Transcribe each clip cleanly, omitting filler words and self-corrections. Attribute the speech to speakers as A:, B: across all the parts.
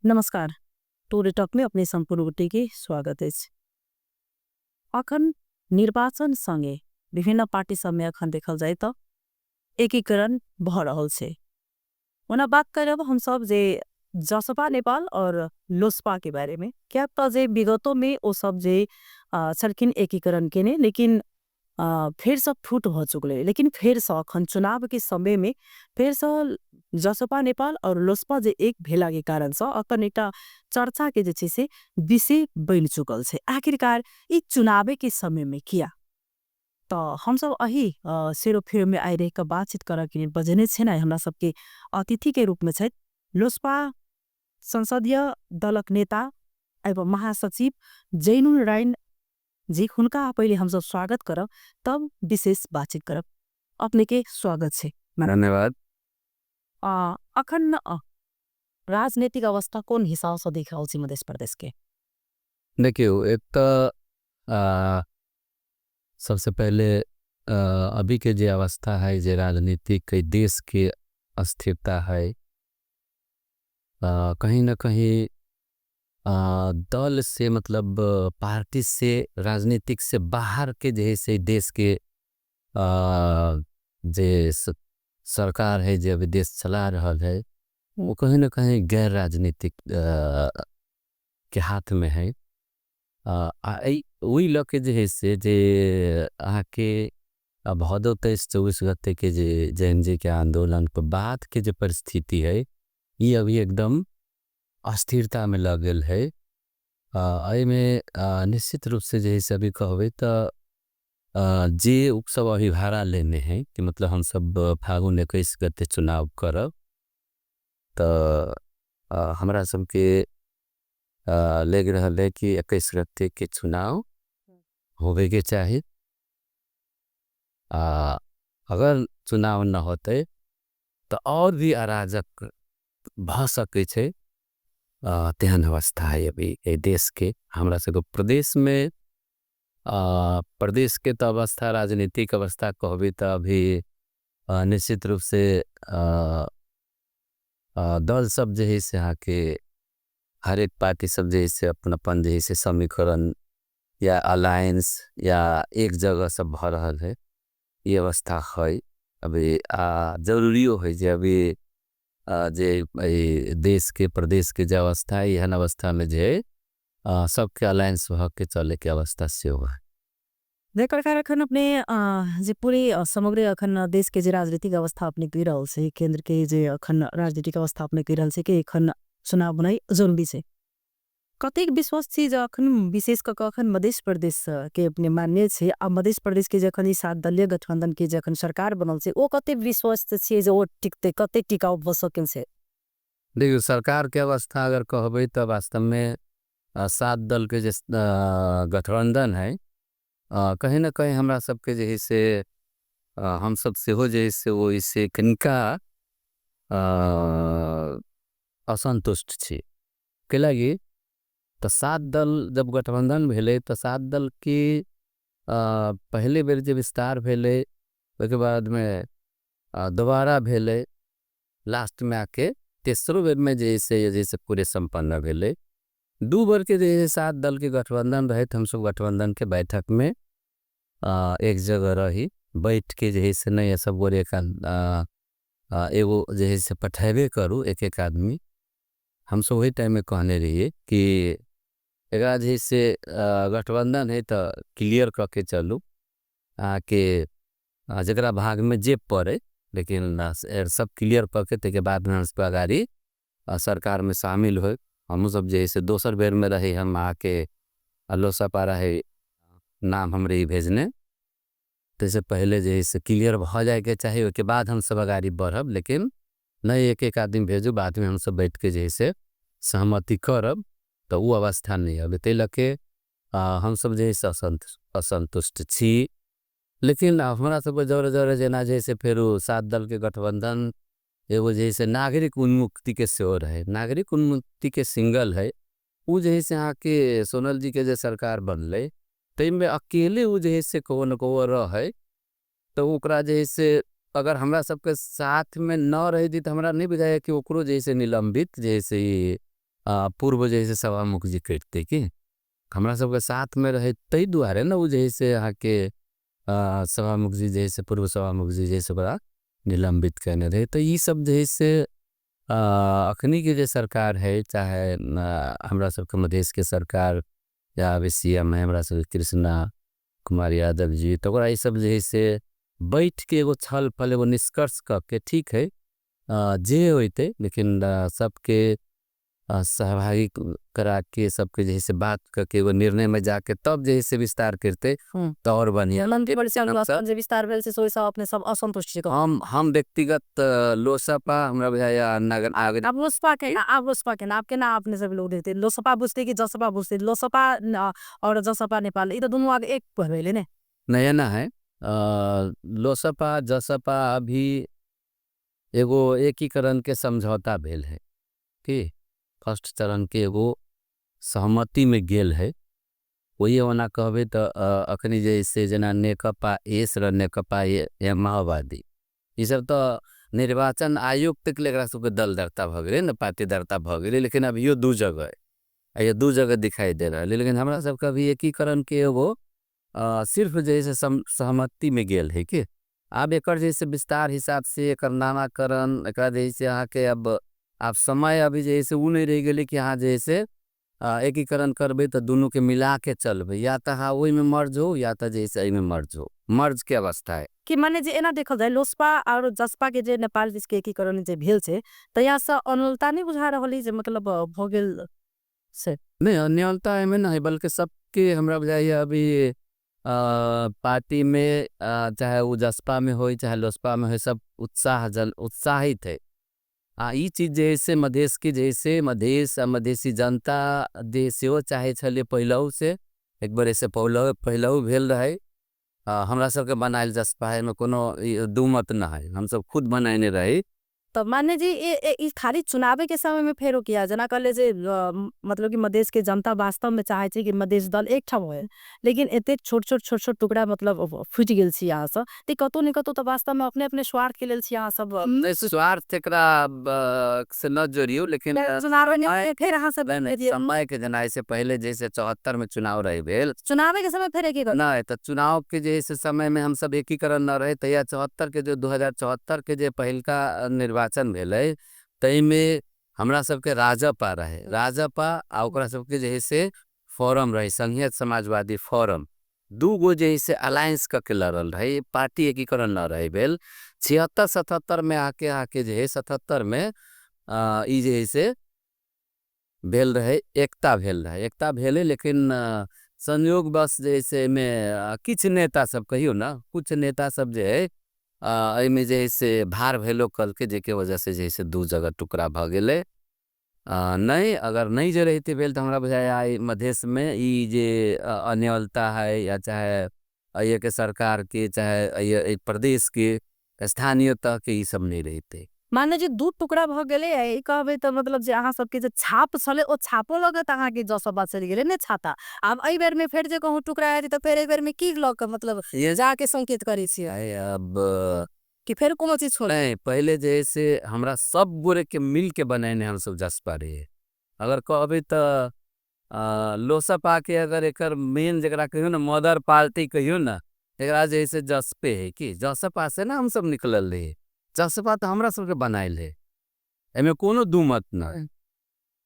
A: नमस्कार, टोरी टॉक में अपने संपूर्ण गोटे के स्वागत अछि। अखन निर्वाचन संगे विभिन्न पार्टी सब में अखन देखल जाय त एकीकरण भ रहल छै। ओना बात करब हम सब जे जसपा नेपाल और लोसपा के बारे में, क्या त जे विगतों में ओ सब जे छलखिन एकीकरण केने, लेकिन फिर सब फूट भ चुकले, लेकिन फिर से अखन चुनाव के समय में फिर से जसपा नेपाल और लोसपा जे एक भेला के कारण से अखन एकटा चर्चा के जे छै से विषय बनि चुकल छै। आखिरकार ई चुनावे के समय में किया तो हम सब अही सेरोफेर में आइ रह के बातचीत करऽ के बजने छै ने। हमरा सबके अतिथि के रूप में छै लोसपा संसदीय दलक नेता एवं महासचिव जैनुल नारायण जी, हुनका पहले हम सब स्वागत करब तब विशेष बातचीत करब। अपने के स्वागत छै।
B: धन्यवाद।
A: अखन राजनीतिक अवस्था कोन हिसाब से देख रहल छी मध्य प्रदेश के?
B: देखियौ, एक तो सबसे पहले अभी के जे अवस्था है, जे राजनीतिक देश के अस्थिरता है, कहीं ना कहीं दल से मतलब पार्टी से राजनीतिक से बाहर के जे से देश के जे सरकार है जे अभी देश चला रहा है, वो कहीं ना कहीं गैर राजनीतिक के हाथ में है। वही लके जे है से जे आके भादो 23-24 गते के जे जैन जी के आंदोलन के बाद के जो परिस्थिति है, ये अभी एकदम अस्थिरता में लगल है। एहि में निश्चित रूप से जे अभी कहबे तो जे उपसब अभी भाड़ा लेने हैं कि मतलब हम सब फागुन 21 गते चुनाव करब, तो हमरा सबके लग रहा है कि 21 गते के चुनाव होवे के चाही। अगर चुनाव न होते तो और भी अराजक भ सके छे, तेहन अवस्था है अभी ए देश के। हमरा सबके प्रदेश में प्रदेश के तो अवस्था राजनीतिक अवस्था कहबे तो अभी निश्चित रूप से दल सब जे है से यहाँ के हर एक पार्टी सब जे है से अपन अपन जे है से समीकरण या अलायंस या एक जगह सब भ रहा है, ये अवस्था है अभी। जरूरी है जे अभी जे देश के प्रदेश के जो अवस्था है, यह अवस्था में जे सबके अलायंस भ के चले के अवस्था से होगा।
A: देख प्रकार अखन अपने जे पूरी समग्र अखन देश के जे राजनीतिक अवस्था अपने कह रहल छै, केंद्र के जे अखन राजनीतिक अवस्था अपने कह रहल छै कि अखन चुनाव बनाई जरूरी छै। कतेक विश्वास छै जे अखन विशेष क के अखन मध्य प्रदेश के अपने मान्य छै, आ मध्य प्रदेश के जे अखन ई 7 दलीय गठबंधन के जे अखन सरकार बनल छै, ओ कतेक विश्वास छै जे ओ टिकते, कतेक टिकाउ भ सकै छै?
B: देखियौ, सरकार के अवस्था अगर कहबै तो वास्तव में 7 दल के जे गठबंधन है, कहीं ना कहीं हमरा सबके जे है से हम सब सेहो जे है से वो इसे कनिका असंतुष्ट छी। कैलाकि तो 7 दल जब गठबंधन भेले तो 7 दल के पहले बेर जे विस्तार भेले, उसके बाद में दोबारा भेले, लास्ट में आके तेसरो बेर में जे से जैसे पूरे संपन्न भेले। 2 बार के जे 7 दल के गठबंधन रहे, हम सब गठबंधन के बैठक में एक जगह रही बैठ के जे से नहीं सब गोरे एगो जे से पठेबे करू एक एक आदमी। हम सब वही टाइम में कहने रहिए कि एकरा जे से गठबंधन है तो क्लियर करके चलू, के जकरा भाग में जेब पड़े, लेकिन सब क्लियर करके तके बाद में हम सब अगाड़ी सरकार में शामिल होए। हम सब जे से दोसर बेर में रहे, हम आके लोसपा रहे नाम हमरे ही भेजने, तो इससे पहले जे से क्लियर हो जाए के चाहिए, उसके बाद हम सब अगाड़ी बढ़ब, लेकिन नहीं एक एक आदमी भेजू, बाद में हम सब बैठ के जे से सहमति करब, तो वो अवस्था नहीं है। ते लके हम सब जे से असंतुष्ट छी। लेकिन हमारा सब जोरे जोरे जेना जे से फिर 7 दल के गठबंधन एगो जे से नागरिक उन्मुक्ति के सेहो रहे, नागरिक उन्मुक्ति के सिंगल है, वो जे से यहाँ के सोनल जी के जे सरकार बनले तई में अकेले वो जे से कहो न कहो रहे, तो ओकरा जे से अगर हमरा सबके साथ में न रही थी तो हमरा नहीं बुझाया कि ओकरो जे से निलंबित जे से पूर्व जे है से सभामुख जी कटितै की हमरा सबके साथमे रहै, ताहि दुआरे ने ओ जे है से अहाँके सभामुख जी जे है से पूर्व सभामुख जी जे है से ओकरा निलम्बित कयने रहै। तऽ ई सब जे है से अखनी के जे सरकार है, चाहे हमरा सबके मधेशके सरकार या अभी CM है हमरा सबके कृष्णा कुमार यादव जी, तऽ ओकरा ई सब जे है से बैठ के एगो छल फल एगो निष्कर्ष करके ठीक है जे होते, लेकिन सबके सहभागी करा के सबके जे है से बात करके एगो निर्णय में जाके तब जे है से विस्तार करते तो और बढ़िया।
A: जे विस्तार भेल से अपने सब असंतुष्ट।
B: हम व्यक्तिगत लोसपा हमरा बुझाया नगर आगे
A: अब लोसपा के आब लोसपा के नाम केना अपने सब लोग देते, लोसपा बुझते कि जसपा बुझते? लोसपा और जसपा नेपाल ई तो दोनों आगे एक भेले ने?
B: नया ना है लोसपा जसपा अभी एगो एकीकरण के समझौता भेल है कि फर्स्ट चरण के एगो सहमति में गेल है। वही ओना कहबे तो अखनी जैसे जना नेकपा एस र नेकपा ए माओवादी ई सब तो निर्वाचन आयुक्त के लेकरा सबके दल दर्ता भ गेलै ने, पार्टी दर्ता भ गेलै, लेकिन अभी यो दू जगह है, ये दू जगह दिखाई दे रहा है। लेकिन हमरा सबके अभी एकीकरण के एगो सिर्फ जैसे सहमति में गेल है कि आब एकर जैसे विस्तार हिसाब से एकर नामाकरण एकरा जैसे अहाँ के अब आप समय अभी जैसे उ नहीं रह गेलै कि अहाँ जैसे एकीकरण करबे तो दोनों के मिला के चलबे, या तो अहाँ ओहि में मर्ज हो या तो जैसे एहि में मर्ज हो, मर्ज के अवस्था है।
A: कि माने जे एना देखल जाए लोसपा और जसपा के जे नेपाल देश के एकीकरण जे भेल छै तहिया से अनलता नहीं बुझा रहल जे मतलब भ गेल से?
B: नहीं, अन्यलता एमे नहीं, बल्कि सबके हमरा बुझाइए अभी पार्टी में चाहे वो जसपा में हो चाहे लोसपा में हो, सब उत्साहित है। ई चीज जैसे मधेश के जैसे मधेश मधेसी जनता जे सेहो चाहे छलै पहिलहु से, एक बार ऐसे पहिलहु भेल रहे। हमरा सबके बनायल जसपा है, एहिमे कोनो दू मत न है, हम सब खुद बनायने रही।
A: तो माने जी ये खाली चुनावे के समय में फेरो किया जना कहले जे मतलब कि मधेश के जनता वास्तव में चाहे छै कि मधेश दल एक ठाम होए, लेकिन एते छोट छोट छोट छोट टुकड़ा मतलब फूटि गेल छी यहाँ से, ते कतौ ने कतौ तो वास्तव में अपने अपने स्वार्थ के लेल छी यहाँ सब।
B: नहीं, स्वार्थ एकरा से न जोड़ियो, लेकिन
A: चुनाव में फेर अहाँ सब
B: समय के जना से पहले जैसे 74 में चुनाव रहे भेल,
A: चुनावे के समय फेर एकीकरण
B: नहीं, तो चुनाव के जैसे समय में हम सब एकीकरण न रहे, तहिया 74 के जो 2074 के जे पहिलका निर्वाचन भेलै तहिमे हमरा सबके राजपा रहे, राजपा आ ओकरा सबके जे है से फोरम रहे, संघीय समाजवादी फोरम, दू गो जे है से अलायंस क के लड़ल रहे, पार्टी एकीकरण न रहे भेल। 76-77 में आके आके जे है 77 में ई जे है से भेल रहे, एकता भेल रहे, एकता भेलै, लेकिन संयोग बस जे है से एहिमे किछु नेता सब कहियौ ना, कुछ नेता सब जे है एहिमे जे है से भार भेलो कलके, जेके वजह से जे है से दू जगह टुकड़ा भ गेलै। नहीं, अगर नहीं जे रहते भेल तो हमरा बुझाइए आई मधेश में ई जे अन्यलता है या चाहे अइये के सरकार के चाहे अइये प्रदेश के स्थानीय तह के ई सब नहीं रहते।
A: माने जे दू टुकड़ा भ गेलै, ई कहबै तऽ मतलब जे अहाँ सबके जे छाप छलै ओ छापो लगत अहाँके जसपा चलि गेलै ने छाता। आब एहि बेर में फेर जे कहूँ टुकड़ा हेतै तऽ फेर एहि बेर में की लऽ कऽ मतलब जाके संकेत करै छियै
B: अब
A: कि फेर कोनो चीज छोड़?
B: नहीं, पहले जे है से हमरा सब गोरे के मिल के बनेने हम सब जसपा रहिए। अगर कहबै तऽ लोसपा के अगर एकर मेन जकरा कहियौ ने मदर पार्टी कहियौ ने, एकरा जे है से जसपे है कि जसपा से ना हम सब निकलल रहिए, जसपा तऽ हमरा सबके बनायल है, एहिमे कोनो दू मत न है।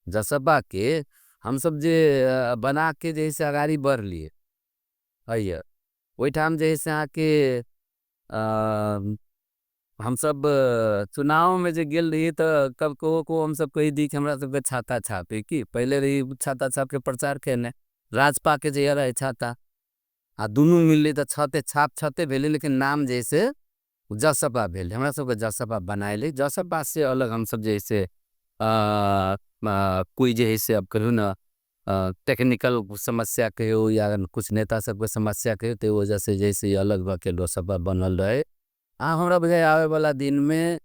B: जसपा के हम सब जे बना के जे है से अगाड़ी बढ़लिए अइये, ओहिठाम जे है से अहाँके हम सब चुनाव में जे गेल रहिए तऽ कब को को हम सब कहि दी कि हमरा सबके छाता छापे की, पहले रही छाता छाप के प्रचार केने, राजपा के जे रहे छाता आ दुनू मिलले तऽ छते छाप छते भेलै, लेकिन नाम जे से जसपा भेल, हमरा सबके जसपा बनायले। जसपा से अलग हम सब जे से कोई जे से अब कहियौ न टेक्निकल समस्या कहियौ या कुछ नेता सबके समस्या कहियौ, ताहि वजह से जे से अलग भऽ के लोसपा बनल रहे। आ हमरा बुझाइए आबे वाला दिन में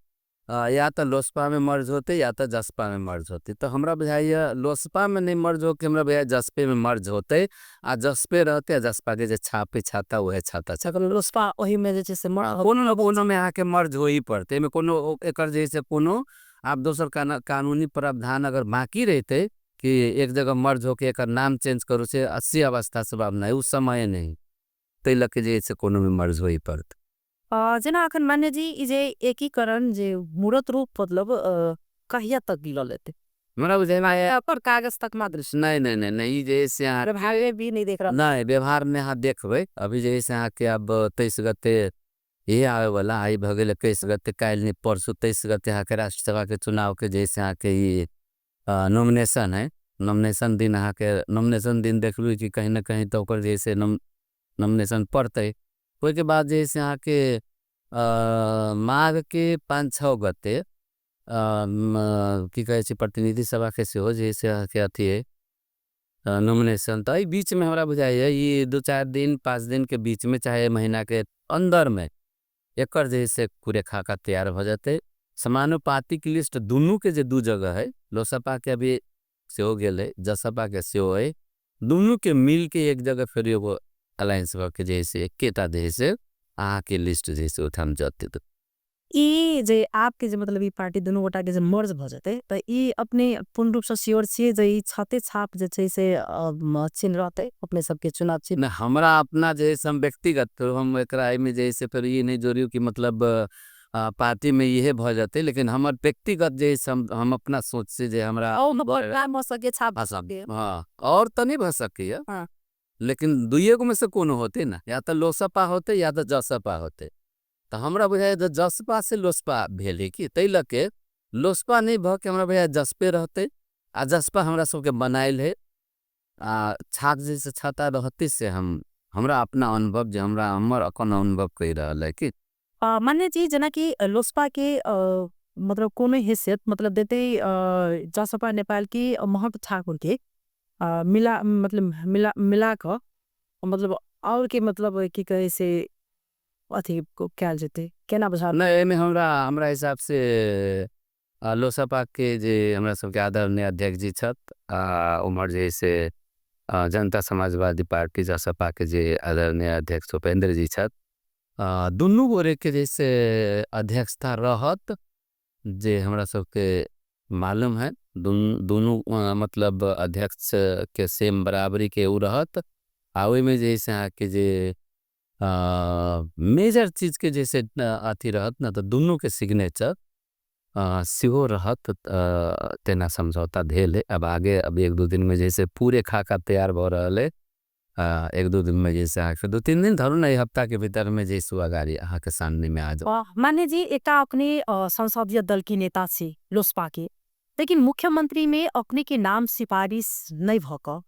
B: या तऽ लोसपा में मर्ज होते या तऽ जसपा में मर्ज होते, तऽ हमरा बुझाइए लोसपा में नहीं मर्ज होके हमरा बुझाइए जसपे में मर्ज होते, आ जसपे रहते आ जसपा के जे छापे छाता वएह छाता छापे।
A: लोसपा ओही में जे छै से मर्ज
B: कोनो न कोनो में अहाँके मर्ज होही पड़तै, एहिमे कोनो एकर जे छै कोनो आब दोसर कानूनी प्रावधान अगर बाकी रहते कि एक जगह मर्ज होके एकर नाम चेंज करू से 80 अवस्था सब आब नहि, ओ समय नहि, ताहि लऽ के जे से कोनो भी मर्ज होय पड़त।
A: जेना अखन मान्य जी ई जे एकीकरण जे मूर्त रूप मतलब कहिया तक लऽ लेते?
B: हमरा बुझाइमे
A: पर कागज तक मात्र
B: नहीं नहीं नहीं नहीं, ई जे से अहाँ
A: व्यवहार भी नहीं देख रहा।
B: नहीं, व्यवहार में अहाँ देखबै अभी जे से अहाँके अब 23 गते ये आवे वाला आई भऽ गेल 21 गते, काल्हि नहीं परसू 23 गते अहाँके राष्ट्रसभा के चुनाव के जे से अहाँके ई नॉमिनेशन है। नॉमिनेशन दिन अहाँके नॉमिनेशन दिन देखबै कि कहीं ना कहीं तो ओकर जे से नॉमिनेशन पड़तै। ओहिके बाद जे से अहाँके माघ के 5-6 गते की कहै छै प्रतिनिधि सभा के सेहो जे से अहाँके अथी है नॉमिनेशन। तऽ एहि बीच में हमरा बुझाइए ई 2-4 दिन 5 दिन के बीच में चाहे महीना के अंदर में एकर जे से पूरे खाका तैयार हो जाते। समानुपातिक लिस्ट दुनू के जे 2 जगह है, लोसपा के अभी सेहो गेल है, जसपा के सेहो है, दुनू के मिल के एक जगह फिर एगो अलायंस भऽ के जे से एकेटा जे से अहाँके लिस्ट जे से ओठाम जते।
A: ई जे आपके जे मतलब ई पार्टी दुनू गोटा के जे मर्ज भऽ जेतै तऽ ई अपने पूर्ण रूप से श्योर छियै जे ई छते छाप जे छै से चिन्ह रहतै अपने सबके चुनाव चिन्ह?
B: नहि, हमरा अपना जे से हम व्यक्तिगत हम एकरा एहिमे जे से फेर ई नहि जोड़ियौ कि मतलब पार्टी में इहे भऽ जेतै, लेकिन हमर व्यक्तिगत जे से हम अपना सोच से जे हमरा
A: ओ, मतलब नाम भऽ सकैए, छाप भऽ सकैए।
B: हाँ, और तऽ नहि भऽ सकैए। लेकिन दुइए गो में से कोनो होतै ने, या तऽ लोसपा होतै या तऽ जसपा होतै। तऽ हमरा बुझाइए जे जसपा से लोसपा भेल है कि ताहि लऽ के लोसपा नहि भऽ के हमरा बुझाइए जसपे रहतै, आ जसपा हमरा सबके बनायल है आ छाप जे से छाता रहतै से हमरा अपना अनुभव जे हमरा हमर अपन अनुभव कहि रहल है कि
A: मान्य जी जेनाकि लोसपा के मतलब कोनो हैसियत मतलब देते जसपा नेपाल के महंत ठाकुर के मिला मतलब मिला मिला कऽ मतलब और के मतलब की कहे से अथी कयल जेतै केना बुझा?
B: नहीं, एहिमे हमरा हिसाब से लोसपा के जे हमरा सबके आदरणीय अध्यक्ष जी छथि, उम्हर जे से जनता समाजवादी पार्टी जसपा के जे आदरणीय अध्यक्ष उपेंद्र जी छथि, दुनू गोरे के जैसे अध्यक्षता रहत जे हमरा सबके मालूम है, दुनू मतलब अध्यक्ष के सेम बराबरी के उ रहत। आ ओहिमे जे से अहाँके जे मेजर चीज के जैसे अथी रहत ना, तो दुनू के सिग्नेचर सेहो रहत, तेना समझौता भेल है। अब आगे अब 1-2 दिन में जैसे पूरे खाका तैयार भऽ रहल है, 1-2 दिन में जैसे अहाँके 2-3 दिन धरू ना, एक हफ्ता के भीतर में जैसे अगाड़ी अहाँके सामने में आ जाओ।
A: मान्य जी एकटा अपने संसदीय दल के नेता छी लोसपा के, लेकिन मुख्यमंत्री में अपने के नाम सिफारिश नहीं भऽ कऽ,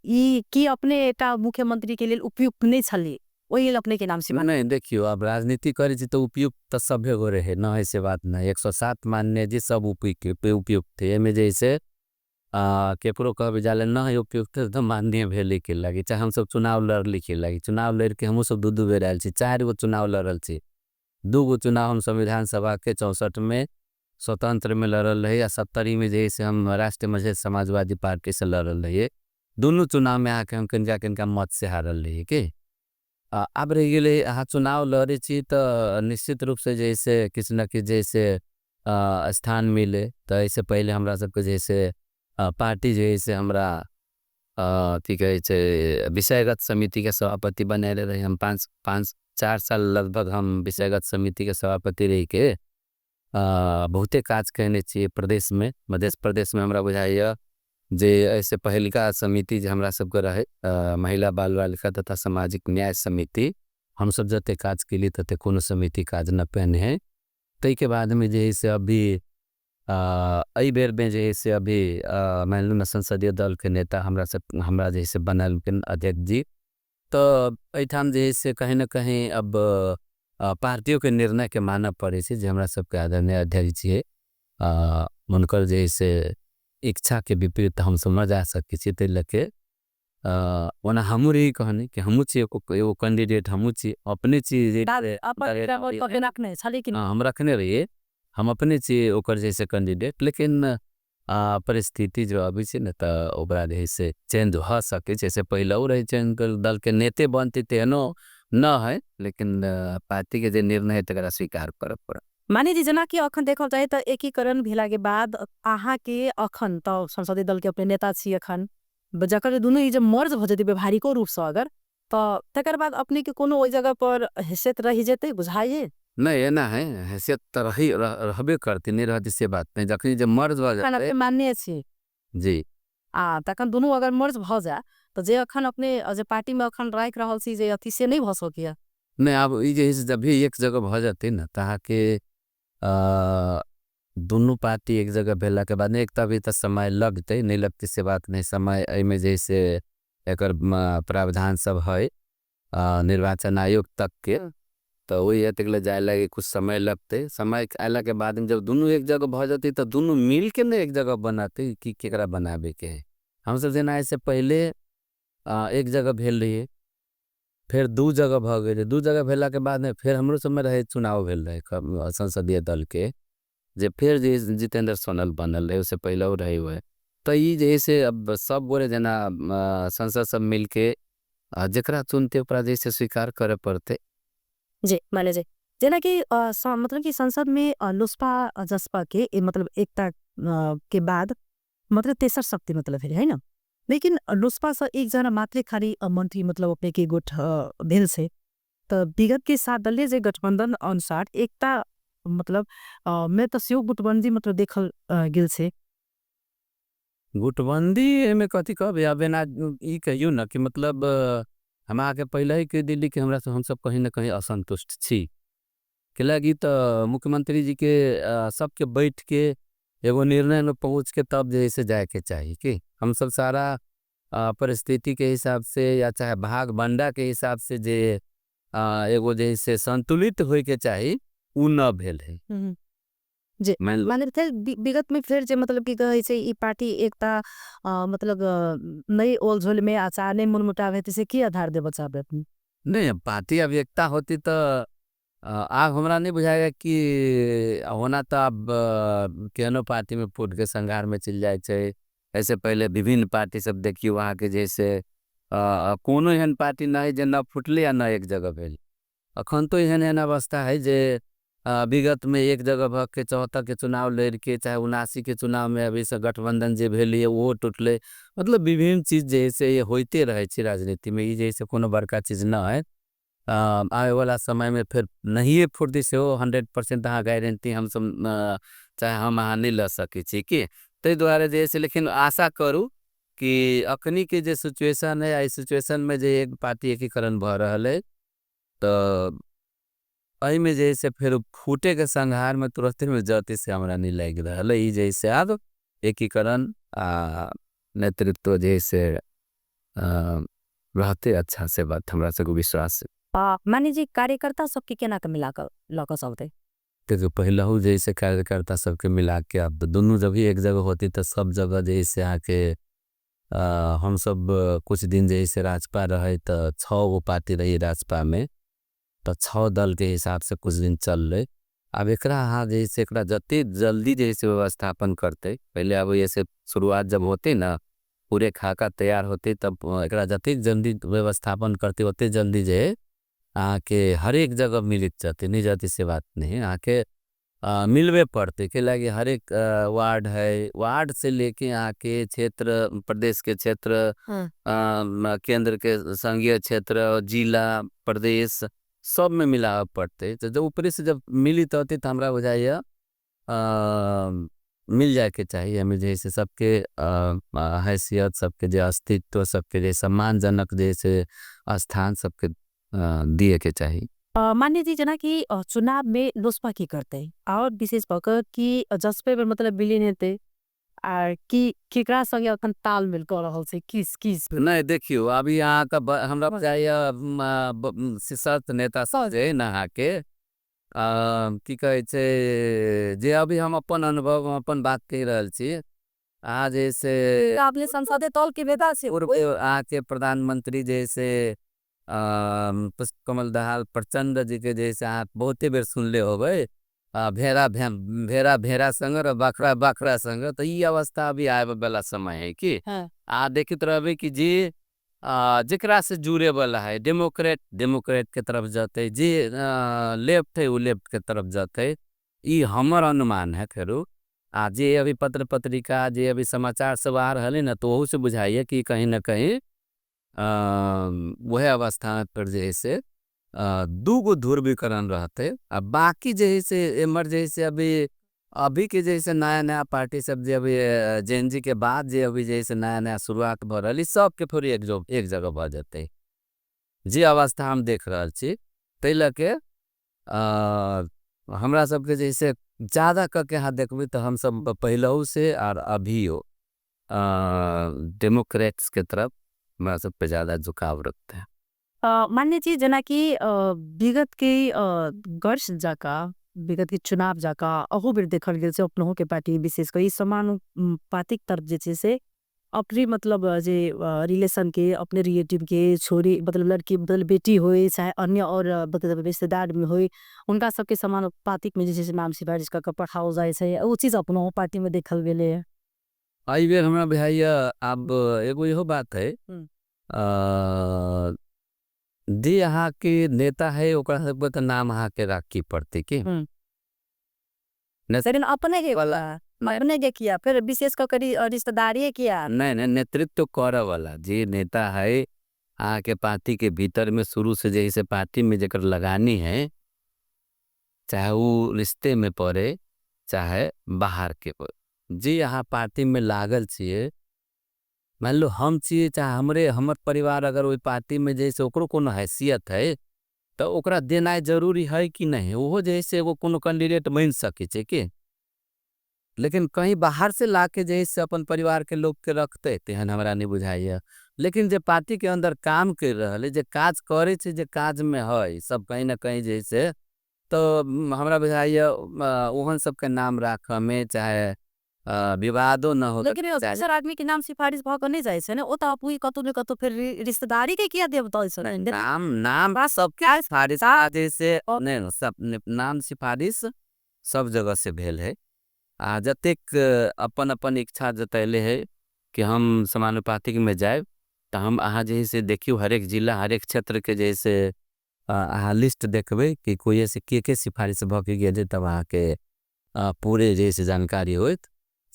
A: ई की अपने एकटा मुख्यमंत्री के लेल उपयुक्त नहीं छलियै ओहि लेल अपने के नाम सिफारिश?
B: नहीं, देखियो अब राजनीति करै छी तऽ उपयुक्त तऽ सभे गोरे है न, ऐसे बात नहीं। 107 मान्य जी सब उपयुक्त थे। एहिमे जैसे केकरो कहबै जाले न है उपयुक्त तऽ माननीय भेलै के लागी, चाहे हमसब चुनाव लड़ली के लागी, चुनाव लड़ के हमहूँ सब 2-2 बेर आयल छी, 4 गो चुनाव लड़ल छी, 2 गो चुनाव हम संविधान सभा के 64 में स्वतंत्र में लड़ल रही आ 70 में जे से हम राष्ट्रीय मधेश समाजवादी पार्टी से लड़ल रहिए। दुनू चुनाव में अहाँके हम किनका किनका मत से हारल रहिए के। आब रहि गेलै अहाँ चुनाव लड़ै छी तऽ निश्चित रूप से जे से किछु न किछु जे से स्थान मिले। तऽ एहिसँ पहिले हमरा सबके जे से पार्टी जे से हमरा की कहै छै विषयगत समितिके सभापति बनेले रही हम। 5-4 साल लगभग हम विषयगत समितिके सभापति रही के बहुते काज कयने छियै प्रदेश में, मध्य प्रदेश में। हमरा बुझाइए जे एहिसँ पहिलका समिति जे हमरा सबके रहे महिला बाल बालिका तथा सामाजिक न्याय समिति, हमसब जते काज केलियै तते कोनो समिति काज न पेने है। ताहिके बादमे जे है से अभी एहि बेरमे जे है से अभी मानि लिअ ने संसदीय दलके नेता हमरा जे है से बनलखिन अध्यक्ष जी, तऽ एहिठाम जे है से कहीं न कहीं अब पार्टियोके निर्णयके मानऽ पड़ै छै जे हमरा सबके आदरणीय अध्यक्ष जी है, हुनकर जे है से इच्छाके विपरीत हमसब न जा सकै छी। ताहि लऽ के ओना हमहूँ रही कहने कि हमहूँ छी एगो कैंडिडेट, हमहूँ छी अपने छी जे हम रखने रहिए, हम अपने छी ओकर जे से कैंडिडेट, लेकिन परिस्थिति जो अबै छै ने तऽ ओकरा जे है से चेंज भऽ सकै छै। जैसे पहिले ओ रहै चेंज दल के नेते बनतै तेहनो न है, लेकिन पार्टी के जे निर्णय है तकरा स्वीकार करऽ पड़त।
A: माने जी जेनाकि अखन देखल जाय तऽ एकीकरण भेला के बाद अहाँके अखन तऽ संसदीय दल के अपने नेता छी, अखन जकर दुनू ई जे मर्ज भऽ जेतै व्यवहारिको रूपसँ अगर, तऽ तकर बाद अपने के कोनो ओहि जगह पर हैसियत रहि जेतै बुझाइए?
B: नहि, एना है, हैसियत तऽ रहबे करतै, नहि रहतै से बात नहि, जखन जे मर्ज भऽ जेतै
A: मान्य छी
B: जी।
A: आ तखन दुनू अगर मर्ज भऽ जाय तऽ जे अखन अपने जे पार्टी में अखन राखि रहल छी जे अथी से नहि भऽ सकैया।
B: नहि, आब ई जे जब भी एक जगह भऽ जेतै ने तऽ अहाँके दुनू पार्टी एक जगह भेला के बाद एक तऽ अभी तऽ समय लगतै, नहि लगतै से बात नहि, समय एहिमे जैसे एकर प्रावधान सब है निर्वाचन आयोग तक के, तऽ ओहि तक ले जाय लागी कुछ समय लगतै। समय अयला के बाद जब दुनू एक जगह भऽ जेतै तऽ दुनू मिल के ने एक जगह बनतै कि केकरा बनाबे के है। हमसब जेना एहिसे पहिले एक जगह भेल रहियै, फेर दू जगह भऽ गेलै, दू जगह भेला के बाद में फेर हमरो सबमे रहे चुनाव भेल रहे संसदीय दल के, जे फेर जे जितेंद्र सोनल बनल रहे, उससे पहले वो रहे हुए। तो ई जे से अब सब गोरे जेना संसद सब मिलके जेकरा चुनते ओकरा जैसे स्वीकार करे पड़ते।
A: जी माने जी जेना कि मतलब कि संसद में लोसपा जसपा के मतलब एकता के बाद मतलब तेसर शक्ति मतलब है ना, लेकिन लोसपा से एक जना मात्रे खाली मंत्री मतलब अपने के गुट भेल से, तो विगत के साथ दलीय जे गठबंधन अनुसार एकता मतलब मैं तो सेहो गुटबंदी मतलब देखल गेल से।
B: गुटबंदी में कथी कहब, अब एना ई कहियो ना कि मतलब हम आके पहले ही कह दिली कि हमरा से हम सब कहीं ना कहीं असंतुष्ट छी, के लगी तो मुख्यमंत्री जी के सबके बैठ के एगो निर्णय में पहुँच के तब जैसे जाए के चाहिए कि हम सब सारा परिस्थिति के हिसाब से या चाहे भाग बंडा के हिसाब से जे एगो जैसे संतुलित होए के चाहिए उ न भेल है।
A: जी माने फिर विगत में फिर जे मतलब की कहे छै ई पार्टी एकता मतलब नई ओलझोल में आचार नहीं मनमुटाव है, से की आधार दे बचावे अपनी?
B: नहीं, पार्टी अब एकता होती तो आब हमरा नहीं बुझाएगा कि होना तो अब केहनो पार्टी में फूट के संघार में चल जाए छे। ऐसे पहले विभिन्न पार्टी सब देखियो वहाँ के जैसे कोनो एहन पार्टी न है जे न फुटले या न एक जगह भेल। अखन तो एहन एहन अवस्था है जे विगत में एक जगह भग के 74 के चुनाव लड़ के चाहे 79 के चुनाव में अभी से गठबंधन जे भेल वो टूटले, मतलब विभिन्न चीज जैसे ये होते रहे छे राजनीति में, ये जैसे कोनो बड़का चीज न है। आवे वाला समय में फिर नहीं फुटती से वो 100% अहाँ गारंटी हम सब चाहे हम अहाँ नहीं ल सके छी कि तै दुआरे जैसे, लेकिन आशा करू कि अखनी के जे सिचुएशन है, एहि सिचुएशन में जे एक पार्टी एकीकरण भ रहल है तो एहि में जैसे फिर फूटे के संघार में तुरंत में जाते से हमरा नहीं लग रहा है। ई जैसे अब एकीकरण नेतृत्व जैसे रहते अच्छा से बात हमरा सबके विश्वास है।
A: माने जी कार्यकर्ता सबके केना के मिला के लऽ के चलते?
B: देखियौ, पहलहू जैसे कार्यकर्ता सबके मिला के अब दोनों जब ही एक जगह होती तो सब जगह जैसे आके हम सब कुछ दिन जैसे राजपा रहे तो 6 गो पार्टी रही राजपा में, तो 6 दल के हिसाब से कुछ दिन चल रहे। अब एकरा हाँ जैसे एकरा जते जल्दी जैसे व्यवस्थापन करते, पहले अब जैसे शुरुआत जब होते ना पूरे खाका तैयार होते तब एकरा जते जल्दी व्यवस्थापन करते उतने जल्दी जे आके हर एक जगह मिलित जाते, नहीं जाते से बात नहीं है, आके मिलवे पड़ते के लागे हर एक वार्ड है, वार्ड से लेके आके क्षेत्र, प्रदेश के क्षेत्र, केंद्र के संघीय क्षेत्र, जिला, प्रदेश सब में मिलावे पड़ते। तो जब ऊपरी से जब मिलित होते तो हमरा बुझाइए मिल जाए के चाहिए। हमें जैसे सबके हैसियत, सबके जो अस्तित्व, सबके जो सम्मानजनक जैसे स्थान सबके दिए के चाहिए।
A: मान्य जी जना कि चुनाव में लोसपा की करते हैं और विशेष पकड़ कि जसपे में मतलब विलीन हेते और कि केकरा संगे अखन तालमेल कर रहल छै, किस किस?
B: नहीं देखियो अभी यहाँ का हमरा बुझाइए, शीर्षस्थ नेता सब जे है ना यहाँ के, की कहै छै जे अभी हम अपन अनुभव हम अपन बात कहि रहल छी। अहाँ जैसे
A: अपने संसदीय दल के नेता छी।
B: पूर्व अहाँ के प्रधानमंत्री जैसे पुष्प कमल दाहाल प्रचंड जी के जैसे अहाँ बहुते बेर सुनले होबै, भेड़ा भेड़ा भेड़ा संग और बकरा बकरा संग, तो ई अवस्था अभी आबे वाला समय है कि आ देखित रहबै कि जे जेकरा से जुड़े वाला है डेमोक्रेट, डेमोक्रेट के तरफ जाते, जे लेफ्ट है वो लेफ्ट के तरफ जाते। ई हमर अनुमान है। फेरू आ जे अभी पत्र पत्रिका जे अभी समाचार सब आ रहल है ने, तो ओहू से बुझाइए कि कहीं ना कहीं वह अवस्था पर जे है से दूगो ध्रुवीकरण रहते। आ बाकी जे है से एमर जे है से अभी अभी के जे नया नया पार्टी सब जे अभी जेनजी के बाद जे अभी जे है नया नया शुरुआत भऽ रहल, सबके फेर एक जगह भऽ जेतै जे अवस्था हम देख रहल छी। ताहि लऽ के हमरा सबके जे से ज़्यादा कऽ के अहाँ देखबै तऽ हमसब पहिलहु से आर अभियो डेमोक्रेट्स के तरफ हमरा सबके ज़्यादा झुकाव रखते हैं।
A: मान्य जी, जेनाकि विगत के वर्ष जका, विगत के चुनाव जका अहू बेर देखल गेल छै अपनहु के पार्टी विशेष कर ई समानुपातिक तरफ जे छै से अपने मतलब जे रिलेशन के, अपने रिलेटिव के छोरी मतलब लड़की मतलब बेटी होय चाहे अन्य और मतलब रिश्तेदार में होय, उनका सबके समानुपातिक में जे छै से नाम सिफारिश कऽ के पठाओल जाइ छै। ओ चीज अपनहु पार्टी में देखल गेलै।
B: एहि बेर हमरा बुझाइया आब एगो इहो बात है, जे अहाँके नेता है ओकरा सबके तऽ नाम अहाँके राखी पड़तै की
A: अपने के वाला अपने के किया फिर विशेष कर रिश्तेदारी किया?
B: नहीं नहीं, नेतृत्व करे वाला जे नेता है अहाँके पार्टी के भीतर में शुरू से जैसे पार्टी में जेकर लगानी है, चाहे वो रिश्ते में पड़े चाहे बाहर के पड़े, जे अहाँ पार्टी में लागल छियै, मान लो हम छियै चाहे हमरे हमर परिवार अगर ओहि पार्टी में जैसे ओकरो कोनो हैसियत है तऽ ओकरा देनाइ जरूरी है कि नहीं, ओहो जैसे एगो कोनो कैंडिडेट बनि सकै छै की। लेकिन कहीं बाहर से लाके जैसे अपन परिवार के लोग के रखते तेहन हमरा नहीं बुझाइया। लेकिन जे पार्टी के अंदर काम कर रहल है, जे काज करे छै, जे काज में है सब कहीं ना कहीं जैसे, तो हमरा बुझाइया ओहन सबके नाम राख में चाहे विवादो न हो।
A: लेकिन सर आदमी के नाम सिफारिश भऽ के नहीं जाइ छै ने, ओ तऽ अपनी कतौ ने कतौ फिर रिश्तेदारी के किया देवता छै
B: नाम, नाम सबके सिफारिश जैसे नहीं, सब नाम सिफारिश सब जगह से भेल है। आ जतेक अपन अपन इच्छा जतैले है कि हम समानुपातिक में जाए, तो हम अहाँ जैसे देखियो हरेक जिला हरेक क्षेत्र के जैसे अहाँ लिस्ट देखबै कि कोई ऐसे के सिफारिश भऽ के गेल, तब अहाँ के पूरे जैसे जानकारी होत।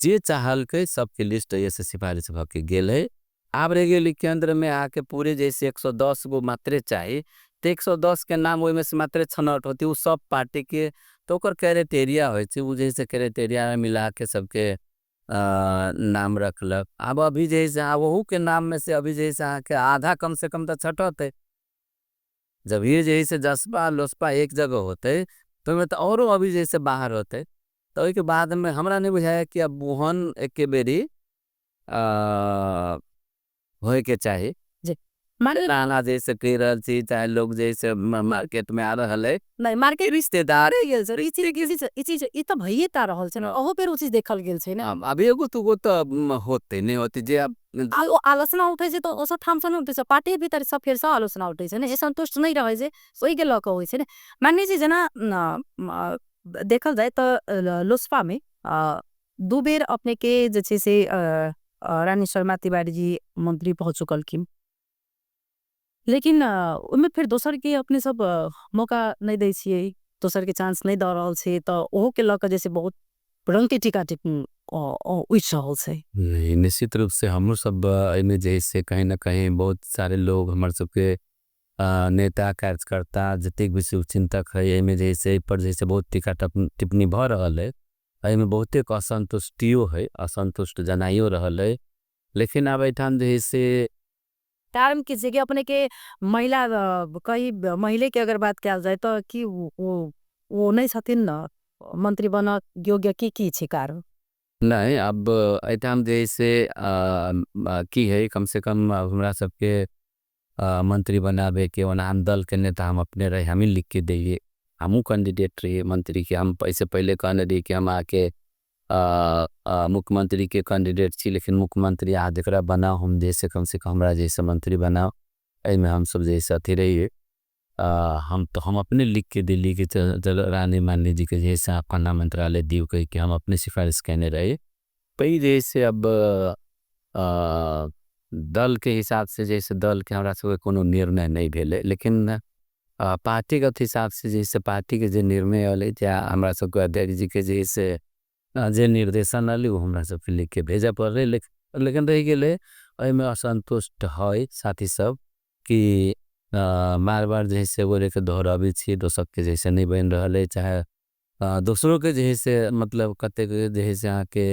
B: जे चाहल के सबके लिस्ट ऐसे सिफारिश भऽ के गेल है। आब रह गेल केंद्र में आके पूरे जैसे 110 गो मात्रे चाहिए, तो 110 के नाम ओहिमे से मात्रे छनौट होती, वो सब पार्टी के तो ओकर क्राइटेरिया होइ छै, वो जैसे क्राइटेरिया में मिला के सबके नाम रखलक। अब अभी जैसे ओहू के नाम में से अभी जैसे अहाँके आधा कम से कम तऽ छटत। जब ये जैसे जसपा लोसपा एक जगह होते तो ओहिमे तऽ औरो अभी जैसे बाहर होते, तो ओहिके बाद में हमरा नहीं बुझाया कि अब ओहन एके बेरी होए के चाही। नाना जैसे कह रहल छी, चाहे लोग जैसे मार्केट में आ रहल है,
A: नहीं मार्केट
B: रिश्तेदार
A: ई तऽ भइए ता रहल छै ने, ओहो बेर ओ चीज देखल गेल छै ने।
B: अभी एगो दूगो तऽ होते नहीं होते जे अब
A: ओ आलोचना उठै छै तऽ ओ सब ठाम से नहि उठै छै, पार्टी भीतर सब फेर से आलोचना उठै छै ने, जे संतुष्ट नहीं रहै छै ओहि के लऽ कऽ होइ छै ने। मान्य जी, जेना देखल जाय तऽ लोसपा में दू बेर अपने के जे छै से रानी शर्मा तिवारी जी मंत्री भऽ चुकलखिन, लेकिन ओहिमे फेर दोसर के अपने सब मौका नहीं दै छियै, दोसर के चांस नहीं दऽ रहल छै, तऽ ओहो के लऽ कऽ जैसे बहुत रंग के टीका टिप्पणी उठि रहल छै।
B: नहीं, निश्चित रूप से हमरो सब एहिमे जैसे कहीं ना कहीं बहुत सारे लोग हमारे सबके नेता कार्यकर्ता जतेक भी शुभचिंतक है एहिमे जैसे पर जैसे बहुत टीका टिप्पणी भऽ रहल है, एहिमे बहुते असंतुष्टियो है, असंतुष्ट जनाइयो रहल है। लेकिन अब एहिठाम जैसे
A: कारण की छै कि अपने के महिला कहीं महिले के अगर बात कयल जाय तऽ की वो नहीं छथिन न मंत्री बनऽ योग्य की की छै कारण?
B: नहीं, अब एहिठाम जैसे की है कम से कम हमरा सबके मंत्री बनाबे के ओना हम दल के नेता हम अपने रहे, हम ही लिख के दिए, हमहूँ कैंडिडेट रहिए मंत्री के। हम ऐसे पहले कहने रहिए कि हम आके मुख्यमंत्री के कैंडिडेट छी, लेकिन मुख्यमंत्री अहाँ जकरा बनाओ हम जैसे कम से कम हमरा जैसे मंत्री बनाओ, एहिमे हम सब जैसे अथी रहिए। हम तो हम अपने लिख के दिल्ली के चलो रानी मालिनी जी के जैसे आप खाना मंत्रालय दियो कह के हम अपने सिफारिश कहने रहे। पई जैसे अब दल के हिसाब से जैसे दल के हमरा सबके कोनो निर्णय नहीं भेले, लेकिन पार्टीगत हिसाबसँ जे है पार्टीके जे निर्णय अलै, या हमरा सबके अध्यक्ष जीके जे है से जे निर्देशन अलै ओ हमरा सबके लिखके भेजऽ पड़लै। लेकिन रहि गेलै एहिमे असन्तुष्ट है साथी सब कि बार बार जे है से गोरेके दोहराबै छियै, दोसरके जे है से नहि बनि रहल है, चाहे दोसरोके जे है से मतलब कतेक जे है से अहाँके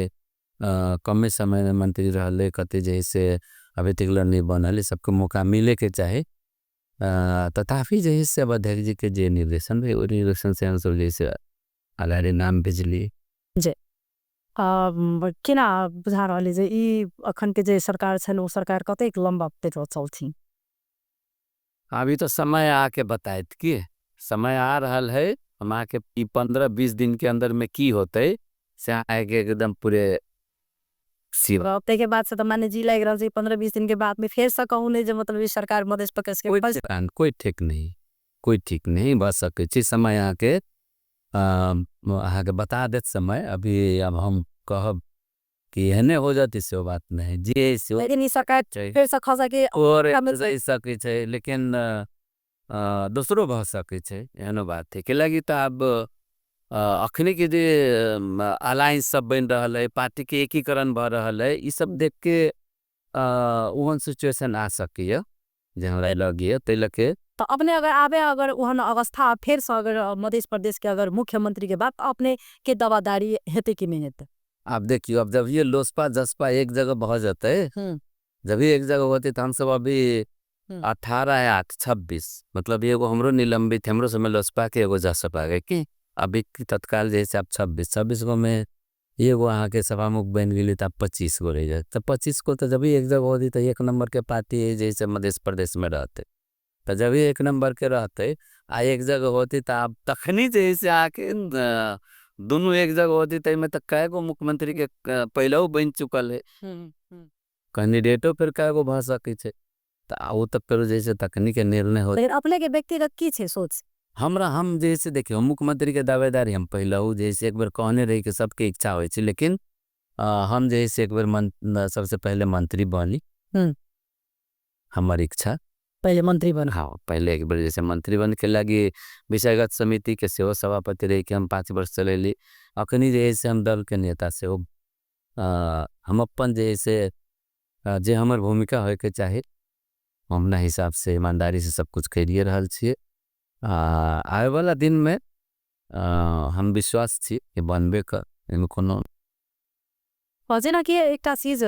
B: कमे समयमे मंत्री रहलै, कते जे है से अभी तक नहि बनल है, सबके मौका मिलैके चाही। तथापि जे है से अध्यक्ष जीके जे निर्देशन रहै ओ निर्देशन से हमसब जे है से अगाडि नाम भेजलियै।
A: जी केना बुझा रहल है जे ई अखन के जे सरकार छनि ओ सरकार कतेक लम्बा तक चलथिन?
B: अभी तो समय आके बतायत कि समय आ रहल है। हम अहाँके ई 15-20 दिन के अंदर में की होतै से अहाँके एकदम पूरे
A: ताहिके बाद से तऽ माने जी लागि रहल छै 15-20 दिन के बाद में फेर से कहू नहि जे मतलब ई सरकार मधेश प्रदेश के
B: कोई ठीक नहीं, कोई ठीक नहीं भऽ सकै छै। समय अहाँके अहाँके बता देत समय। अभी अब हम कहब कि एहने हो जाती से बात नहीं जे से
A: लेकिन ई सरकार फेर से खसा के
B: और रहि सकै छै, लेकिन दोसरो भऽ सकै छै, एहनो बात है। कैलाकि तऽ आब अखनी के जे अलायंस सब बनि रहल है, पार्टी के एकीकरण भऽ रहल है, ई सब देख के ओहन सिचुएशन आ सकैया जे हमरा लगैया। ताहि लऽ के
A: तऽ अपने अगर आबे अगर ओहन अवस्था फेर से अगर मध्य प्रदेश के अगर मुख्यमंत्री के बात अपने के दावादारी हेतै कि नहि हेतै?
B: आब देखियौ, अब जब ये लोसपा जसपा एक जगह भऽ जेतै, जब भी एक जगह होते तो हम सब अभी 18 या 8 26 मतलब एगो हमरो निलंबित हमरो समय लोसपा के एगो जसपा के की अभी तत्काल जैसे आप 26 गो में एगो अहाँ के सभामुख बनि गेली तो आप 25 गो रह जाए, तो 25 को तो जब भी एक जगह होती तो 1 नंबर के पार्टी है जैसे मध्य प्रदेश में रहते, तो जब भी 1 नंबर के रहते आ एक जगह होती तो आप तखनी जैसे आके दोनों एक जगह होती तो इसमें तो कै गो मुख्यमंत्री के पहले वो बन चुकल है, कैंडिडेटो फिर कै गो भऽ सकै छै, तो वो तब फिर जैसे तखनी के निर्णय होते।
A: लेकिन अपने के व्यक्तिगत की छै सोच?
B: हमरा हम जैसे देखियो मुख्यमंत्री के दावेदारी हम पहले हूँ जैसे एक बार कहने रही कि सबके इच्छा होई छै, लेकिन हम जैसे एक बार सबसे पहले मंत्री बनी, हमारी इच्छा
A: पहले मंत्री बन।
B: हाँ, पहले एक बार जैसे मंत्री बन के लगी विषयगत समिति के सेहो सभापति रही कि हम 5 वर्ष चलेली। अखनी जैसे हम दल के नेता से हो, हम अपन जैसे जे हमार भूमिका होए के चाहे अपना हिसाब से ईमानदारी से सब कुछ करिए रहल छिए। आए वाला दिन में हम विश्वास छी कि बनबे कर, एहिमे कोनो
A: जेना कि एकटा चीज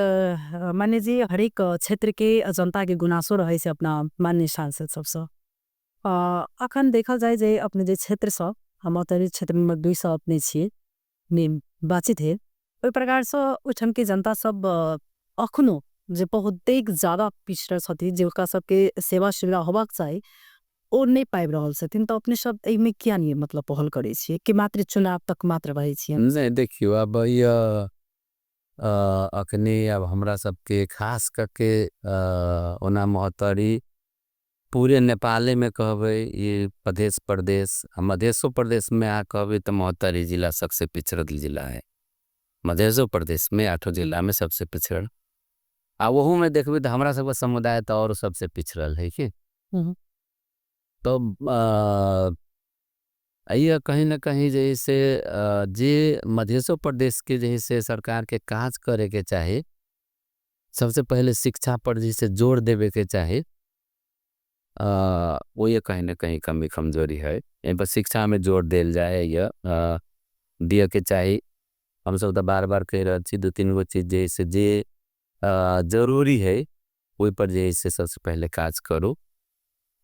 A: माने जी हरेक क्षेत्र के जनता के गुनासो रहे छै अपना माननीय सांसद सबसँ। अखन देखल जाय जे अपने जे क्षेत्र सँ हम अतरी क्षेत्र नंबर 2 सँ अपने छिए ने बातचीत है, ओहि प्रकार सँ ओहिठाम के जनता सब अखनो जे बहुतेक ज्यादा पिछड़ल छथिन, जे हुनका सबके सेवा सुविधा होबाक चाही ओ नहि पाबि रहल छथिन, तऽ अपने सब एहिमे किया नहि मतलब पहल करै छियै कि मात्र चुनाव तक मात्र रहै छियै?
B: नहि देखियौ, अब यह अखनी अब हमरा सबके खास करके ओना महोत्तरी पूरे नेपाले में कहबै, ये मधेश प्रदेश, मधेशो प्रदेश में आ कहबै तो महोत्तरी जिला सबसे पिछड़ल जिला है। मधेशो प्रदेश में 8 जिला में सबसे पिछड़ल, आ वहू में देखबै तो हमरा सबके समुदाय तो और सबसे पिछड़ल है कि तो यह कहीं ना कहीं जैसे जे मधेशो प्रदेश के जैसे सरकार के काज करे के चाहे, सबसे पहले शिक्षा पर जैसे जोर देवे के चाहे, वो ये कहीं ना कहीं कमी कमजोरी है। यहीं पर शिक्षा में जोर देल जाए, यह दिया के चाहे। हम सब तो बार बार कह रहे हैं 2-3 गो चीज जैसे जे जरूरी है वही पर जैसे सबसे पहले काज करो।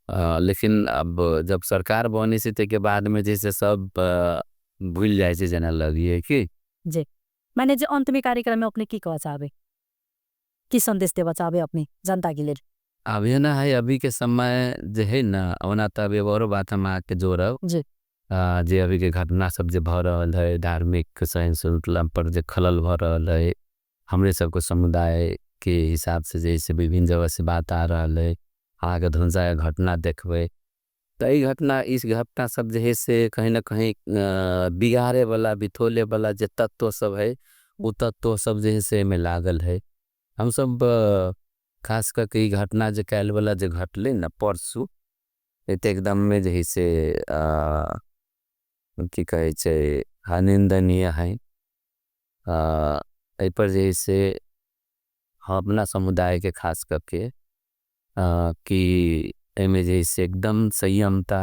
B: लेकिन अब जब सरकार बनी से ते के बाद में जैसे सब भूल जाए से जना लगी है कि
A: जी। मैंने जो अंत में कार्यक्रम में अपने की कह चाहबे, की संदेश देवा चाहबे अपने जनता के लिए?
B: अभी ना है अभी के समय जो है ना, ओना तो अभी और बात हम आके जोड़ब जे अभी के घटना सब जे भ रहल है, धार्मिक सहिष्णुता पर जे खलल भ रहल है, हमरे सबको समुदाय के हिसाब से जैसे विभिन्न जगह से बात आ रहा है, आगे धुंसा घटना देखबे तो इस घटना सब जे है से कहीं ना कहीं बिगाड़े वाला बिथोले वाला जे तत्व सब है वो तत्व सब जे है से में लागल है। हम सब खास करके ये घटना जो काल वाला जो घटले ना परसों, ई तऽ एकदम जे है से की कहे छे अनिंदनीय है। एहि पर जे है से हम अपना समुदाय के खास करके कि एहिमे जे है से एकदम संयमता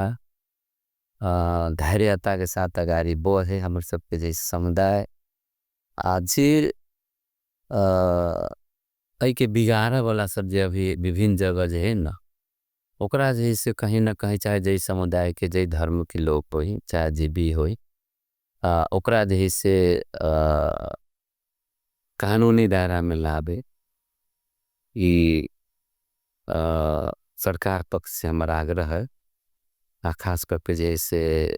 B: धैर्यता के साथ अगाड़ी बढ़े हमर सबके जे समुदाय। आ जे एहिके बिगाड़े वाला सब जे अभी विभिन्न जगह जे है न ओकरा जे है से कहीं न कहीं चाहे जे समुदाय के जे धर्म के लोग होई चाहे जे भी होई ओकरा जे है से कानूनी दायरा में लावे ये सरकार पक्ष से हमारा आग्रह है। खास करके जे है से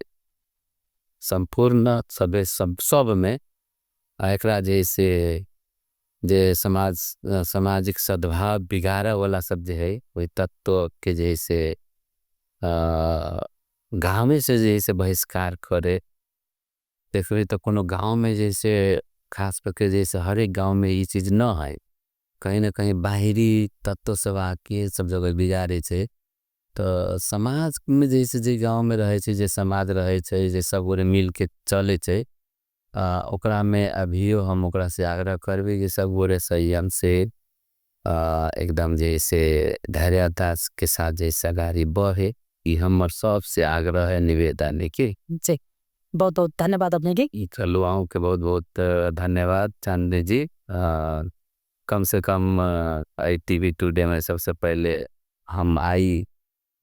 B: संपूर्ण सब में एकरा जे है से जे समाज सामाजिक सद्भाव बिगाड़े वाला सब जे है वही तत्व के जे है से गाँव में से जे है से बहिष्कार करे। देखो तो कोनो गाँव में जे है से खास करके जे है से हर एक गाँव में ये चीज न है कहीं न कहीं बाहरी तत्व सब आके सब जगह बिगाड़े छे। तो समाज में जे है से जे गाँव में रहे छे जे समाज रहे छे जे सब गोरे मिल के चले छे ओकरा में अभी हम ओकरा से आग्रह करबे कि सब गोरे संयम से एकदम जे है से धैर्यता के साथ जे है अगाड़ी बढ़े ये हमर सबसे आग्रह है निवेदन है की।
A: जी बहुत बहुत धन्यवाद अपने के।
B: चलो आऊं के बहुत बहुत धन्यवाद चांदनी जी। कम से कम आई टीवी टुडे में सबसे पहले हम आई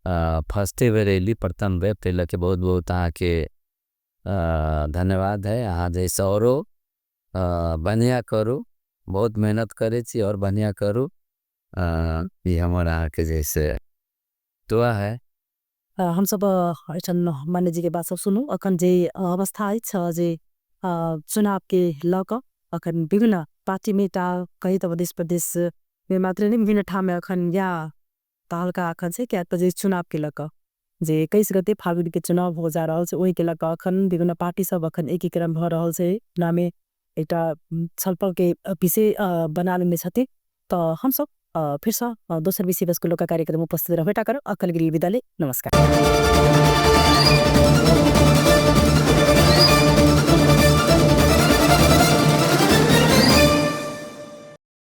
B: फर्स्ट बेर एली प्रथम बेर पहले के बहुत बहुत आके धन्यवाद है। हाँ जैसे औरो बढ़िया करूँ बहुत मेहनत करें ची और बढ़िया करूँ ये हमारा आके जैसे दुआ है।
A: हम सब मान्य जी के बात सब सुनू अखन जे अवस्था है जे चुनाव के लग अखन विभिन्न पार्टी में ता कहीं तो देश प्रदेश में मात्र नहीं विभिन्न ठाम में अखन या तहलका अखन से क्या तो जे चुनाव के लग जे 21 गते फाल्गुन के चुनाव हो जा रहा है वही के लग अखन विभिन्न पार्टी सब अखन एकीकरण भ रहा है नामे एकटा छलफल के विषय बनाने में छथि। तो हम सब फिर से दोसर विषय वस्तु लोक कार्यक्रम उपस्थित रहबे करू। अखन के लिए विदा ले, नमस्कार।